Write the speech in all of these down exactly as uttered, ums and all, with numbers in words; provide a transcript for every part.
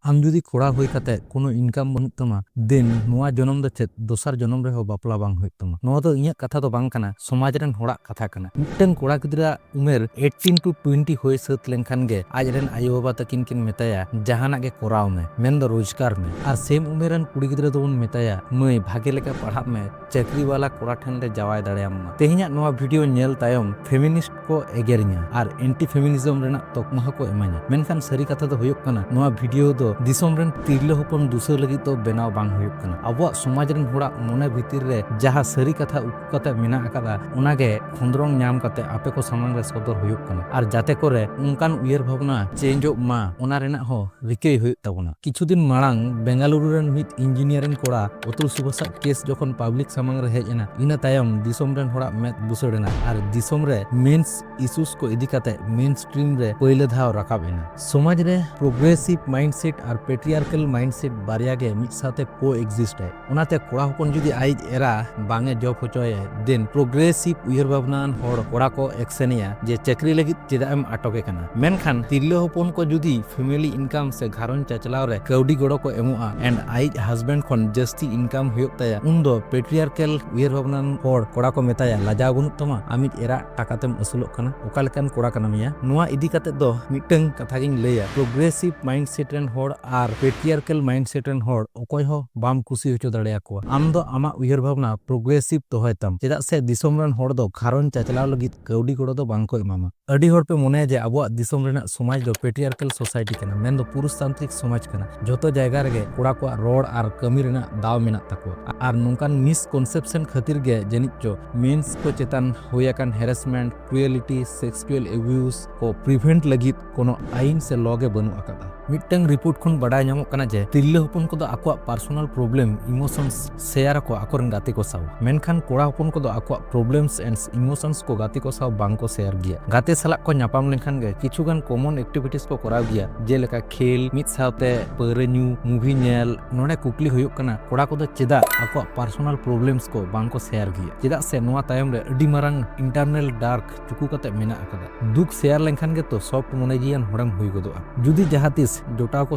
ᱟᱢ ᱡᱩᱫᱤ ᱠᱚᱲᱟ ᱦᱩᱭ ᱠᱟᱛᱮ ᱠᱳᱱᱳ income ᱵᱟᱹᱱᱩᱜ ᱛᱟᱢᱟ, then ᱱᱚᱣᱟ ᱡᱚᱱᱚᱢ ᱫᱚ ᱪᱮᱫ, ᱫᱚᱥᱟᱨ ᱡᱚᱱᱚᱢ ᱨᱮᱦᱚᱸ ᱵᱟᱯᱞᱟ ᱵᱟᱝ ᱦᱩᱭᱩᱜ ᱛᱟᱢᱟ᱾ ᱱᱚᱣᱟ ᱫᱚ ᱤᱧᱟᱹᱜ ᱠᱟᱛᱷᱟ ᱫᱚ ᱵᱟᱝ ᱠᱟᱱᱟ, ᱥᱚᱢᱟᱡᱽ ᱨᱮᱱ ᱦᱚᱲᱟᱜ ᱠᱟᱛᱷᱟ ᱠᱟᱱᱟ᱾ ᱢᱤᱫᱴᱟᱝ ᱠᱚᱲᱟ ᱜᱤᱫᱽᱨᱟᱹ ᱩᱢᱮᱨ eighteen to twenty ᱦᱩᱭ ᱥᱟᱹᱛ ᱞᱮᱱᱠᱷᱟᱱ ᱜᱮ ᱟᱡ ᱨᱮᱱ ᱟᱭᱳ ᱵᱟᱵᱟ ᱛᱟᱹᱠᱤᱱ ᱠᱤᱱ ᱢᱮᱛᱟᱭᱟ, "ᱡᱟᱦᱟᱱᱟᱜ ᱜᱮ ᱠᱚᱨᱟᱣ ᱢᱮ, ᱢᱮᱱᱫᱚ ᱨᱳᱡᱽᱜᱟᱨ ᱢᱮ᱾" ᱟᱨ same ᱩᱢᱮᱨ ᱨᱮᱱ ᱠᱩᱲᱤ ᱜᱤᱫᱽᱨᱟᱹ ᱫᱚᱵᱚᱱ ᱢᱮᱛᱟᱭᱟ, "ᱢᱟᱹᱭ, ᱵᱷᱟᱜᱮ ᱞᱮᱠᱟ ᱯᱟᱲᱦᱟᱜ ᱢᱮ, ᱪᱟᱹᱠᱨᱤ ᱣᱟᱞᱟ ᱠᱚᱲᱟ ᱴᱷᱮᱱ ᱞᱮ ᱡᱟᱶᱟᱭ ᱫᱟᱲᱮᱭᱟᱢ ᱢᱟ᱾" ᱛᱮᱦᱮᱧᱟᱜ ᱱᱚᱣᱟ video ᱧᱮᱞ ᱛᱟᱭᱚᱢ feminist ᱠᱚ ᱮᱜᱮᱨᱤᱧᱟ ᱟᱨ anti feminism ᱨᱮᱱᱟᱜ ᱛᱚᱠᱢᱟ ᱦᱚᱸᱠᱚ ᱮᱢᱟᱹᱧᱟ᱾ ᱢᱮᱱᱠᱷᱟᱱ ᱥᱟᱹᱨᱤ ᱠᱟᱛᱷᱟ ᱫᱚ ᱦᱩᱭᱩᱜ ᱠᱟᱱᱟ, ᱱᱚᱣᱟ video ᱫᱚ ᱫᱤᱥᱚᱢ ᱨᱮᱱ ᱛᱤᱨᱞᱟᱹ ᱦᱚᱯᱚᱱ ᱫᱩᱥᱟᱹᱣ ᱞᱟᱹᱜᱤᱫ ᱫᱚ ᱵᱮᱱᱟᱣ ᱵᱟᱝ ᱦᱩᱭᱩᱜ ᱠᱟᱱᱟ᱾ ᱟᱵᱚᱣᱟᱜ ᱥᱚᱢᱟᱡᱽ ᱨᱮᱱ ᱦᱚᱲᱟᱜ ᱢᱚᱱᱮ ᱵᱷᱤᱛᱤᱨ ᱨᱮ ᱡᱟᱦᱟᱸ ᱥᱟᱹᱨᱤ ᱠᱟᱛᱷᱟ ᱩᱠᱩ ᱠᱟᱛᱮ ᱢᱮᱱᱟᱜ ᱟᱠᱟᱫᱟ, ᱚᱱᱟᱜᱮ ᱠᱷᱚᱸᱫᱽᱨᱚᱝ ᱧᱟᱢ ᱠᱟᱛᱮ ᱟᱯᱮ ᱠᱚ ᱥᱟᱢᱟᱝ ᱨᱮ ᱥᱚᱫᱚᱨ ᱦᱩᱭᱩᱜ ᱠᱟᱱᱟ᱾ ᱟᱨ ᱡᱟᱛᱮ ᱠᱚᱨᱮ ᱚᱱᱠᱟᱱ ᱩᱭᱦᱟᱹᱨ ᱵᱷᱟᱵᱽᱱᱟ changeᱚᱜ ᱢᱟ, ᱚᱱᱟ ᱨᱮᱱᱟᱜ ᱦᱚᱸ ᱨᱤᱠᱟᱹᱭ ᱦᱩᱭᱩᱜ ᱛᱟᱵᱚᱱᱟ᱾ ᱠᱤᱪᱷᱩ ᱫᱤᱱ ᱢᱟᱲᱟᱝ ᱵᱮᱝᱜᱟᱞᱩᱨᱩ ᱨᱮᱱ ᱢᱤᱫ engineer ᱨᱮᱱ ᱠᱚᱲᱟ ᱚᱛᱩᱞ ᱥᱩᱵᱷᱟᱥᱟᱜ case ᱡᱚᱠᱷᱚᱱ public ᱥᱟᱢᱟᱝ ᱨᱮ ᱦᱮᱡ ᱮᱱᱟ, ᱤᱱᱟᱹ ᱛᱟᱭᱚᱢ ᱫᱤᱥᱚᱢ ᱨᱮᱱ ᱦᱚᱲᱟᱜ ᱢᱮᱫ ᱵᱩᱥᱟᱹᱲ ᱮᱱᱟ ᱟᱨ ᱫᱤᱥᱚᱢ ᱨᱮ men's issues ᱠᱚ ᱤᱫᱤ ᱠᱟᱛᱮ mainstream ᱨᱮ ᱯᱳᱭᱞᱳ ᱫᱷᱟᱣ ᱨᱟᱠᱟᱵ ᱮᱱᱟ᱾ ᱥᱚᱢᱟᱡᱽ ᱨᱮ progressive mindset ᱟᱨ patriarchal mindset ᱵᱟᱨᱭᱟ ᱜᱮ ᱢᱤᱫ ᱥᱟᱶᱛᱮ co-exist ᱟᱭ᱾ ᱚᱱᱟᱛᱮ ᱠᱚᱲᱟ ᱦᱚᱯᱚᱱ ᱡᱩᱫᱤ ᱟᱡᱤᱡ ᱮᱨᱟ ᱵᱟᱝ ᱮ job ᱦᱚᱪᱚᱭᱟᱭ, then progressive ᱩᱭᱦᱟᱹᱨ ᱵᱷᱟᱵᱽᱱᱟ ᱟᱱ ᱦᱚᱲ ᱠᱚᱲᱟ ᱠᱚ ᱮᱠᱥᱮᱱᱮᱭᱟ ᱡᱮ, "ᱪᱟᱹᱠᱨᱤ ᱞᱟᱹᱜᱤᱫ ᱪᱮᱫᱟᱜ ᱮᱢ ᱟᱴᱚᱠᱮ ᱠᱟᱱᱟ?" ᱢᱮᱱᱠᱷᱟᱱ ᱛᱤᱨᱞᱟᱹ ᱦᱚᱯᱚᱱ ᱠᱚ ᱡᱩᱫᱤ family income ᱥᱮ ᱜᱷᱟᱨᱚᱸᱡᱽ ᱪᱟᱪᱞᱟᱣ ᱨᱮ ᱠᱟᱹᱣᱰᱤ ᱜᱚᱲᱚ ᱠᱚ ᱮᱢᱚᱜᱼᱟ and ᱟᱡᱤᱡ husband ᱠᱷᱚᱱ ᱡᱟᱹᱥᱛᱤ income ᱦᱩᱭᱩᱜ ᱛᱟᱭᱟ, ᱩᱱᱫᱚ patriarchal ᱩᱭᱦᱟᱹᱨ ᱵᱷᱟᱵᱽᱱᱟ ᱟᱱ ᱦᱚᱲ ᱠᱚᱲᱟ ᱠᱚ ᱢᱮᱛᱟᱭᱟ, "ᱞᱟᱡᱟᱣ ᱵᱟᱹᱱᱩᱜ ᱛᱟᱢᱟ? ᱟᱢᱤᱡ ᱮᱨᱟ ᱴᱟᱠᱟ ᱛᱮᱢ ᱟᱹᱥᱩᱞᱚᱜ ᱠᱟᱱᱟ? ᱚᱠᱟ ᱞᱮᱠᱟᱱ ᱠᱚᱲᱟ ᱠᱟᱱᱟᱢ ᱭᱟ?" ᱱᱚᱣᱟ ᱤᱫᱤ ᱠᱟᱛᱮ ᱫᱚ ᱢᱤᱫᱴᱟᱝ ᱠᱟᱛᱷᱟ ᱜᱤᱧ ᱞᱟᱹᱭᱟ, progressive mindset ᱨᱮᱱ ᱦᱚᱲ ᱟᱨ patriarchal mindset ᱨᱮᱱ ᱦᱚᱲ ᱚᱠᱚᱭ ᱦᱚᱸ ᱵᱟᱢ ᱠᱩᱥᱤ ᱦᱚᱪᱚ ᱫᱟᱲᱮᱭᱟᱠᱚᱣᱟ᱾ ᱟᱢ ᱫᱚ ᱟᱢᱟᱜ ᱩᱭᱦᱟᱹᱨ ᱵᱷᱟᱵᱽᱱᱟ progressive ᱫᱚᱦᱚᱭ ᱛᱟᱢ, ᱪᱮᱫᱟᱜ ᱥᱮ ᱫᱤᱥᱚᱢ ᱨᱮᱱ ᱦᱚᱲ ᱫᱚ ᱜᱷᱟᱨᱚᱸᱡᱽ ᱪᱟᱪᱞᱟᱣ ᱞᱟᱹᱜᱤᱫ ᱠᱟᱹᱣᱰᱤ ᱜᱚᱲᱚ ᱫᱚ ᱵᱟᱝ ᱠᱚ ᱮᱢᱟᱢᱟ᱾ ᱟᱹᱰᱤ ᱦᱚᱲ ᱯᱮ ᱢᱚᱱᱮᱭᱟ ᱡᱮ ᱟᱵᱚᱣᱟᱜ ᱫᱤᱥᱚᱢ ᱨᱮᱱᱟᱜ ᱥᱚᱢᱟᱡᱽ ᱫᱚ patriarchal society ᱠᱟᱱᱟ, ᱢᱮᱱᱫᱚ ᱯᱩᱨᱩᱥᱛᱟᱱᱛᱨᱤᱠ ᱥᱚᱢᱟᱡᱽ ᱠᱟᱱᱟ, ᱡᱷᱚᱛᱚ ᱡᱟᱭᱜᱟ ᱨᱮᱜᱮ ᱠᱚᱲᱟ ᱠᱚᱣᱟᱜ ᱨᱚᱲ ᱟᱨ ᱠᱟᱹᱢᱤ ᱨᱮᱱᱟᱜ ᱫᱟᱣ ᱢᱮᱱᱟᱜ ᱛᱟᱠᱚᱣᱟ᱾ ᱟᱨ ᱱᱚᱝᱠᱟᱱ misconception ᱠᱷᱟᱹᱛᱤᱨ ᱜᱮ ᱡᱟᱹᱱᱤᱡ ᱪᱚ men's ᱠᱚ ᱪᱮᱛᱟᱱ ᱦᱩᱭ ᱟᱠᱟᱱ harassment, cruelty, sexual abuse ᱠᱚ prevent ᱞᱟᱹᱜᱤᱫ ᱠᱳᱱᱳ ᱟᱹᱭᱤᱱ ᱥᱮ law ᱜᱮ ᱵᱟᱹᱱᱩᱜ ᱟᱠᱟᱫᱟ᱾ ᱢᱤᱫᱴᱟᱝ report ᱠᱷᱚᱱ ᱵᱟᱰᱟᱭ ᱧᱟᱢᱚᱜ ᱠᱟᱱᱟ ᱡᱮ ᱛᱤᱨᱞᱟᱹ ᱦᱚᱯᱚᱱ ᱠᱚᱫᱚ ᱟᱠᱚᱣᱟᱜ personal problem, emotions share ᱟᱠᱚ ᱟᱠᱚᱨᱮᱱ ᱜᱟᱛᱮ ᱠᱚ ᱥᱟᱶ, ᱢᱮᱱᱠᱷᱟᱱ ᱠᱚᱲᱟ ᱦᱚᱯᱚᱱ ᱠᱚᱫᱚ ᱟᱠᱚᱣᱟᱜ problems and emotions ᱠᱚ ᱜᱟᱛᱮ ᱠᱚ ᱥᱟᱶ ᱵᱟᱝ ᱠᱚ share ᱜᱮᱭᱟ᱾ ᱜᱟᱛᱮ ᱥᱟᱞᱟᱜ ᱠᱚ ᱧᱟᱯᱟᱢ ᱞᱮᱱᱠᱷᱟᱱ ᱜᱮ ᱠᱤᱪᱷᱩ ᱜᱟᱱ common activities ᱠᱚ ᱠᱚᱨᱟᱣ ᱜᱮᱭᱟ, ᱡᱮᱞᱮᱠᱟ ᱠᱷᱮᱞ, ᱢᱤᱫ ᱥᱟᱶᱛᱮ ᱯᱟᱹᱣᱨᱟᱹ ᱧᱩ, movie ᱧᱮᱞ᱾ ᱱᱚᱰᱮ ᱠᱩᱠᱞᱤ ᱦᱩᱭᱩᱜ ᱠᱟᱱᱟ, ᱠᱚᱲᱟ ᱠᱚᱫᱚ ᱪᱮᱫᱟᱜ ᱟᱠᱚᱣᱟᱜ personal problems ᱠᱚ ᱵᱟᱝ ᱠᱚ share ᱜᱮᱭᱟ? ᱪᱮᱫᱟᱜ ᱥᱮ ᱱᱚᱣᱟ ᱛᱟᱭᱚᱢ ᱨᱮ ᱟᱹᱰᱤ ᱢᱟᱨᱟᱝ internal dark ᱪᱩᱠᱩ ᱠᱟᱛᱮ ᱢᱮᱱᱟᱜ ᱟᱠᱟᱫᱟ᱾ ᱫᱩᱠ share ᱞᱮᱱᱠᱷᱟᱱ ᱜᱮᱛᱚ soft ᱢᱚᱱᱮ ᱡᱤᱭᱟᱱ ᱦᱚᱲᱮᱢ ᱦᱩᱭ ᱜᱚᱫᱚᱜᱼᱟ᱾ ᱡᱩᱫᱤ ᱡᱟᱦᱟᱸ ᱛᱤᱥ ᱡᱚᱴᱟᱣ ᱠᱚ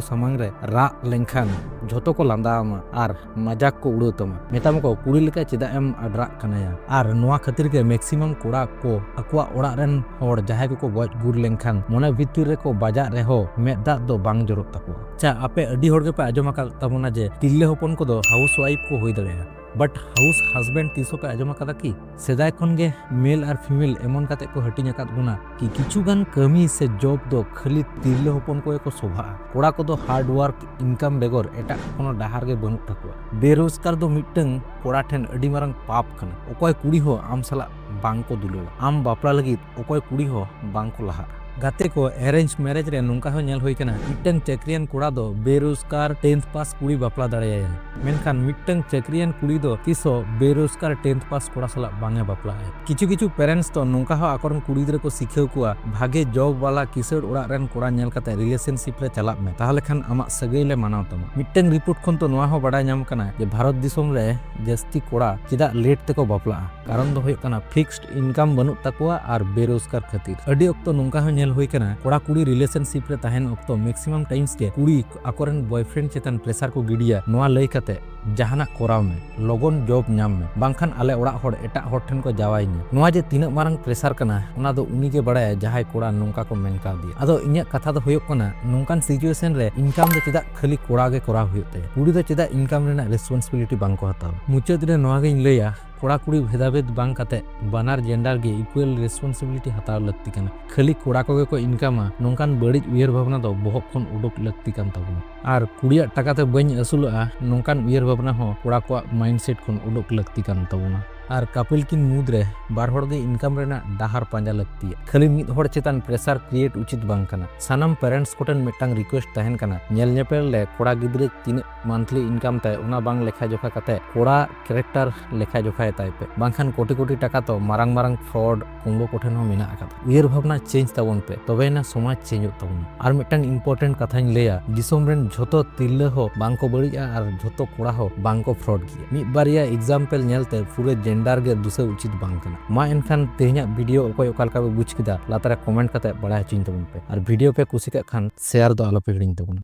ᱥᱟᱢᱟᱝ ᱨᱮ ᱨᱟᱜ ᱞᱮᱱᱠᱷᱟᱱ ᱡᱷᱚᱛᱚ ᱠᱚ ᱞᱟᱸᱫᱟ ᱟᱢᱟ ᱟᱨ ᱢᱟᱡᱟᱠ ᱠᱚ ᱩᱲᱟᱹᱣ ᱛᱟᱢᱟ, ᱢᱮᱛᱟᱢᱟᱠᱚ, "ᱠᱩᱲᱤ ᱞᱮᱠᱟ ᱪᱮᱫᱟᱜ ᱮᱢ ᱟᱰᱨᱟᱜ ᱠᱟᱱᱟᱭᱟ?" ᱟᱨ ᱱᱚᱣᱟ ᱠᱷᱟᱹᱛᱤᱨ ᱜᱮ maximum ᱠᱚᱲᱟ ᱠᱚ ᱟᱠᱚᱣᱟᱜ ᱚᱲᱟᱜ ᱨᱮᱱ ᱦᱚᱲ ᱡᱟᱦᱟᱸᱭ ᱠᱚᱠᱚ ᱜᱚᱡ ᱜᱩᱨ ᱞᱮᱱᱠᱷᱟᱱ ᱢᱚᱱᱮ ᱵᱷᱤᱛᱤᱨ ᱨᱮᱠᱚ ᱵᱟᱡᱟᱜ ᱨᱮᱦᱚᱸ ᱢᱮᱫ ᱫᱟᱜ ᱫᱚ ᱵᱟᱝ ᱡᱚᱨᱚᱜ ᱛᱟᱠᱚᱣᱟ᱾ ᱟᱪᱪᱷᱟ, ᱟᱯᱮ ᱟᱹᱰᱤ ᱦᱚᱲ ᱜᱮᱯᱮ ᱟᱸᱡᱚᱢ ᱟᱠᱟᱫ ᱛᱟᱵᱚᱱᱟ ᱡᱮ ᱛᱤᱨᱞᱟᱹ ᱦᱚᱯᱚᱱ ᱠᱚᱫᱚ house wife ᱠᱚ ᱦᱩᱭ ᱫᱟᱲᱮᱭᱟᱜᱼᱟ, but house husband ᱛᱤᱥ ᱦᱚᱸᱯᱮ ᱟᱸᱡᱚᱢ ᱟᱠᱟᱫᱟ ᱠᱤ? ᱥᱮᱫᱟᱭ ᱠᱷᱚᱱ ᱜᱮ male ᱟᱨ female ᱮᱢᱚᱱ ᱠᱟᱛᱮ ᱠᱚ ᱦᱟᱹᱴᱤᱧ ᱟᱠᱟᱫ ᱵᱚᱱᱟ ᱠᱤ ᱠᱤᱪᱷᱩ ᱜᱟᱱ ᱠᱟᱹᱢᱤ ᱥᱮ job ᱫᱚ ᱠᱷᱟᱹᱞᱤ ᱛᱤᱨᱞᱟᱹ ᱦᱚᱯᱚᱱ ᱠᱚᱜᱮ ᱠᱚ ᱥᱚᱵᱷᱟᱜᱼᱟ᱾ ᱠᱚᱲᱟ ᱠᱚᱫᱚ hard work income ᱵᱮᱜᱚᱨ ᱮᱴᱟᱜ ᱠᱳᱱᱳ ᱰᱟᱦᱟᱨ ᱜᱮ ᱵᱟᱹᱱᱩᱜ ᱛᱟᱠᱚᱣᱟ᱾ ᱵᱮᱨᱳᱡᱽᱜᱟᱨ ᱫᱚ ᱢᱤᱫᱴᱟᱝ ᱠᱚᱲᱟ ᱴᱷᱮᱱ ᱟᱹᱰᱤ ᱢᱟᱨᱟᱝ ᱯᱟᱯ ᱠᱟᱱᱟ᱾ ᱚᱠᱚᱭ ᱠᱩᱲᱤ ᱦᱚᱸ ᱟᱢ ᱥᱟᱞᱟᱜ ᱵᱟᱝ ᱠᱚ ᱫᱩᱞᱟᱹᱲᱟ᱾ ᱟᱢ ᱵᱟᱯᱞᱟ ᱞᱟᱹᱜᱤᱫ ᱚᱠᱚᱭ ᱠᱩᱲᱤ ᱦᱚᱸ ᱵᱟᱝ ᱠᱚ ᱞᱟᱦᱟᱜᱼᱟ᱾ ᱜᱟᱛᱮ ᱠᱚ, arrange marriage ᱨᱮ ᱱᱚᱝᱠᱟ ᱦᱚᱸ ᱧᱮᱞ ᱦᱩᱭ ᱠᱟᱱᱟ, ᱢᱤᱫᱴᱟᱝ ᱪᱟᱹᱠᱨᱤᱭᱟᱱ ᱠᱚᱲᱟ ᱫᱚ ᱵᱮᱨᱳᱡᱽᱜᱟᱨ tenth pass ᱠᱩᱲᱤ ᱵᱟᱯᱞᱟ ᱫᱟᱲᱮᱭᱟᱭᱟ, ᱢᱮᱱᱠᱷᱟᱱ ᱢᱤᱫᱴᱟᱝ ᱪᱟᱹᱠᱨᱤᱭᱟᱱ ᱠᱩᱲᱤ ᱫᱚ ᱛᱤᱥ ᱦᱚᱸ ᱵᱮᱨᱳᱡᱽᱜᱟᱨ tenth pass ᱠᱚᱲᱟ ᱥᱟᱞᱟᱜ ᱵᱟᱝ ᱮ ᱵᱟᱯᱞᱟᱜᱼᱟ᱾ ᱠᱤᱪᱷᱩ ᱠᱤᱪᱷᱩ parents ᱫᱚ ᱱᱚᱝᱠᱟ ᱦᱚᱸ ᱟᱠᱚᱨᱮᱱ ᱠᱩᱲᱤ ᱜᱤᱫᱽᱨᱟᱹ ᱠᱚ ᱥᱤᱠᱷᱟᱹᱣ ᱠᱚᱣᱟ, ᱵᱷᱟᱜᱮ job ᱣᱟᱞᱟ ᱠᱤᱥᱟᱹᱬ ᱚᱲᱟᱜ ᱨᱮᱱ ᱠᱚᱲᱟ ᱧᱮᱞ ᱠᱟᱛᱮ relationship ᱨᱮ ᱪᱟᱞᱟᱜ ᱢᱮ, ᱛᱟᱦᱚᱞᱮ ᱠᱷᱟᱱ ᱟᱢᱟᱜ ᱥᱟᱹᱜᱟᱹᱭ ᱞᱮ ᱢᱟᱱᱟᱣ ᱛᱟᱢᱟ᱾ ᱢᱤᱫᱴᱟᱝ report ᱠᱷᱚᱱ ᱛᱚ ᱱᱚᱣᱟ ᱦᱚᱸ ᱵᱟᱰᱟᱭ ᱧᱟᱢ ᱠᱟᱱᱟ ᱡᱮ ᱵᱷᱟᱨᱚᱛ ᱫᱤᱥᱚᱢ ᱨᱮ ᱡᱟᱹᱥᱛᱤ ᱠᱚᱲᱟ ᱪᱮᱫᱟᱜ late ᱛᱮᱠᱚ ᱵᱟᱯᱞᱟᱜᱼᱟ᱾ ᱠᱟᱨᱚᱱ ᱫᱚ ᱦᱩᱭᱩᱜ ᱠᱟᱱᱟ fixed income ᱵᱟᱹᱱᱩᱜ ᱛᱟᱠᱚᱣᱟ ᱟᱨ ᱵᱮᱨᱳᱡᱽᱜᱟᱨ ᱠᱷᱟᱹᱛᱤᱨ᱾ ᱟᱹᱰᱤ ᱚᱠᱛᱚ ᱱᱚᱝᱠᱟ ᱦᱚᱸ ᱧᱮᱞ ᱦᱩᱭ ᱠᱟᱱᱟ, ᱠᱚᱲᱟ ᱠᱩᱲᱤ relationship ᱨᱮ ᱛᱟᱦᱮᱱ ᱚᱠᱛᱚ maximum times ᱜᱮ ᱠᱩᱲᱤ ᱟᱠᱚᱨᱮᱱ boyfriend ᱪᱮᱛᱟᱱ pressure ᱠᱚ ᱜᱤᱰᱤᱭᱟ, ᱱᱚᱣᱟ ᱞᱟᱹᱭ ᱠᱟᱛᱮ, "ᱡᱟᱦᱟᱱᱟᱜ ᱠᱚᱨᱟᱣ ᱢᱮ, ᱞᱚᱜᱚᱱ job ᱧᱟᱢ ᱢᱮ, ᱵᱟᱝᱠᱷᱟᱱ ᱟᱞᱮ ᱚᱲᱟᱜ ᱦᱚᱲ ᱮᱴᱟᱜ ᱦᱚᱲ ᱴᱷᱮᱱ ᱠᱚ ᱡᱟᱶᱟᱭᱤᱧᱟ᱾" ᱱᱚᱣᱟ ᱡᱮ ᱛᱤᱱᱟᱹᱜ ᱢᱟᱨᱟᱝ pressure ᱠᱟᱱᱟ, ᱚᱱᱟ ᱫᱚ ᱩᱱᱤ ᱜᱮ ᱵᱟᱲᱟᱭᱟ ᱡᱟᱦᱟᱸᱭ ᱠᱚᱲᱟ ᱱᱚᱝᱠᱟ ᱠᱚ ᱢᱮᱱ ᱠᱟᱣᱫᱮᱭᱟ᱾ ᱟᱫᱚ ᱤᱧᱟᱹᱜ ᱠᱟᱛᱷᱟ ᱫᱚ ᱦᱩᱭᱩᱜ ᱠᱟᱱᱟ, ᱱᱚᱝᱠᱟᱱ situation ᱨᱮ income ᱫᱚ ᱪᱮᱫᱟᱜ ᱠᱷᱟᱹᱞᱤ ᱠᱚᱲᱟ ᱜᱮ ᱠᱚᱨᱟᱣ ᱦᱩᱭᱩᱜ ᱛᱟᱭᱟ? ᱠᱩᱲᱤ ᱫᱚ ᱪᱮᱫᱟᱜ income ᱨᱮᱱᱟᱜ responsibility ᱵᱟᱝ ᱠᱚ ᱦᱟᱛᱟᱣᱟ? ᱢᱩᱪᱟᱹᱫ ᱨᱮ ᱱᱚᱣᱟ ᱜᱤᱧ ᱞᱟᱹᱭᱟ, ᱠᱚᱲᱟ ᱠᱩᱲᱤ ᱵᱷᱮᱫᱟᱵᱷᱮᱫ ᱵᱟᱝ ᱠᱟᱛᱮ ᱵᱟᱱᱟᱨ gender ᱜᱮ equal responsibility ᱦᱟᱛᱟᱣ ᱞᱟᱹᱠᱛᱤ ᱠᱟᱱᱟ᱾ ᱠᱷᱟᱹᱞᱤ ᱠᱚᱲᱟ ᱠᱚᱜᱮ ᱠᱚ ᱤᱱᱠᱟᱢᱟ, ᱱᱚᱝᱠᱟᱱ ᱵᱟᱹᱲᱤᱡ ᱩᱭᱦᱟᱹᱨ ᱵᱷᱟᱵᱽᱱᱟ ᱫᱚ ᱵᱚᱦᱚᱜ ᱠᱷᱚᱱ ᱩᱰᱩᱠ ᱞᱟᱹᱠᱛᱤ ᱠᱟᱱ ᱛᱟᱵᱚᱱᱟ᱾ ᱟᱨ ᱠᱩᱲᱤᱭᱟᱜ ᱴᱟᱠᱟ ᱛᱮ ᱵᱟᱹᱧ ᱟᱹᱥᱩᱞᱚᱜᱼᱟ, ᱱᱚᱝᱠᱟᱱ ᱩᱭᱦᱟᱹᱨ ᱵᱷᱟᱵᱽᱱᱟ ᱦᱚᱸ ᱠᱚᱲᱟ ᱠᱚᱣᱟᱜ mindset ᱠᱷᱚᱱ ᱩᱰᱩᱠ ᱞᱟᱹᱠᱛᱤ ᱠᱟᱱ ᱛᱟᱵᱚᱱᱟ᱾ ᱟᱨ ᱠᱟᱯᱤᱞ ᱠᱤᱱ ᱢᱩᱫᱽᱨᱮ ᱵᱟᱨ ᱦᱚᱲ ᱜᱮ ᱤᱱᱠᱟᱢ ᱨᱮᱱᱟᱜ ᱰᱟᱦᱟᱨ ᱯᱟᱸᱡᱟ ᱞᱟᱹᱠᱛᱤᱭᱟ᱾ ᱠᱷᱟᱹᱞᱤ ᱢᱤᱫ ᱦᱚᱲ ᱪᱮᱛᱟᱱ ᱯᱨᱮᱥᱟᱨ ᱠᱨᱤᱭᱮᱴ ᱩᱪᱤᱛ ᱵᱟᱝ ᱠᱟᱱᱟ᱾ ᱥᱟᱱᱟᱢ ᱯᱮᱨᱮᱱᱴᱥ ᱠᱚᱴᱷᱮᱱ ᱢᱤᱫᱴᱟᱝ ᱨᱤᱠᱩᱭᱮᱥᱴ ᱛᱟᱦᱮᱱ ᱠᱟᱱᱟ, ᱧᱮᱞ ᱧᱮᱯᱮᱞ ᱨᱮ ᱠᱚᱲᱟ ᱜᱤᱫᱽᱨᱟᱹ ᱛᱤᱱᱟᱹᱜ ᱢᱟᱱᱛᱷᱞᱤ ᱤᱱᱠᱟᱢ ᱛᱟᱭ, ᱚᱱᱟ ᱵᱟᱝ ᱞᱮᱠᱷᱟ ᱡᱚᱠᱷᱟ ᱠᱟᱛᱮ ᱠᱚᱲᱟ ᱠᱮᱨᱮᱠᱴᱟᱨ ᱞᱮᱠᱷᱟ ᱡᱚᱠᱷᱟᱭ ᱛᱟᱭ ᱯᱮ, ᱵᱟᱝᱠᱷᱟᱱ ᱠᱳᱴᱤ ᱠᱳᱴᱤ ᱴᱟᱠᱟ ᱛᱚ ᱢᱟᱨᱟᱝ ᱢᱟᱨᱟᱝ ᱯᱷᱨᱚᱰ ᱠᱩᱢᱵᱽᱲᱩ ᱠᱚᱴᱷᱮᱱ ᱦᱚᱸ ᱢᱮᱱᱟᱜ ᱟᱠᱟᱫᱟ᱾ ᱩᱭᱦᱟᱹᱨ ᱵᱷᱟᱵᱽᱱᱟ ᱪᱮᱧᱡᱽ ᱛᱟᱵᱚᱱ ᱯᱮ, ᱛᱚᱵᱮᱭᱮᱱᱟ ᱥᱚᱢᱟᱡᱽ ᱪᱮᱧᱡᱚᱜ ᱛᱟᱵᱚᱱᱟ᱾ ᱟᱨ ᱢᱤᱫᱴᱟᱝ ᱤᱢᱯᱚᱨᱴᱮᱱᱴ ᱠᱟᱛᱷᱟᱧ ᱞᱟᱹᱭᱟ, ᱫᱤᱥᱚᱢ ᱨᱮᱱ ᱡᱷᱚᱛᱚ ᱛᱤᱨᱞᱟᱹ ᱦᱚᱸ ᱵᱟᱝ ᱠᱚ ᱵᱟᱹᱲᱤᱡᱼᱟ ᱟᱨ ᱡᱷᱚᱛᱚ ᱠᱚᱲᱟ ᱦᱚᱸ ᱵᱟᱝ ᱠᱚ ᱯᱷᱨᱚᱰ ᱜᱮᱭᱟ᱾ ᱢᱤᱫ ᱵᱟᱨᱭᱟ ᱮᱠᱡᱟᱢᱯᱮᱞ ᱧᱮᱞᱛᱮ ᱯᱩᱨᱟᱹ ᱡᱮᱱᱰᱟᱨ ᱜᱮ ᱫᱩᱥᱟᱹ ᱩᱪᱤᱛ ᱵᱟᱝ ᱠᱟᱱᱟ᱾ ᱢᱟ ᱮᱱᱠᱷᱟᱱ ᱛᱮᱦᱮᱧᱟᱜ ᱵᱷᱤᱰᱤᱭᱳ ᱚᱠᱚᱭ ᱚᱠᱟ ᱞᱮᱠᱟ ᱯᱮ ᱵᱩᱡᱽ ᱠᱮᱫᱟ, ᱞᱟᱛᱟᱨ ᱨᱮ ᱠᱚᱢᱮᱱᱴ ᱠᱟᱛᱮ ᱵᱟᱲᱟᱭ ᱦᱚᱪᱚᱧ ᱛᱟᱵᱚᱱ ᱯᱮ᱾ ᱟᱨ ᱵᱷᱤᱰᱤᱭᱳ ᱯᱮ ᱠᱩᱥᱤ ᱠᱟᱜ ᱠᱷᱟᱱ ᱥᱮᱭᱟᱨ ᱫᱚ ᱟᱞᱚ ᱯᱮ ᱦᱤᱲᱤᱧ ᱛᱟᱵᱚᱱᱟ᱾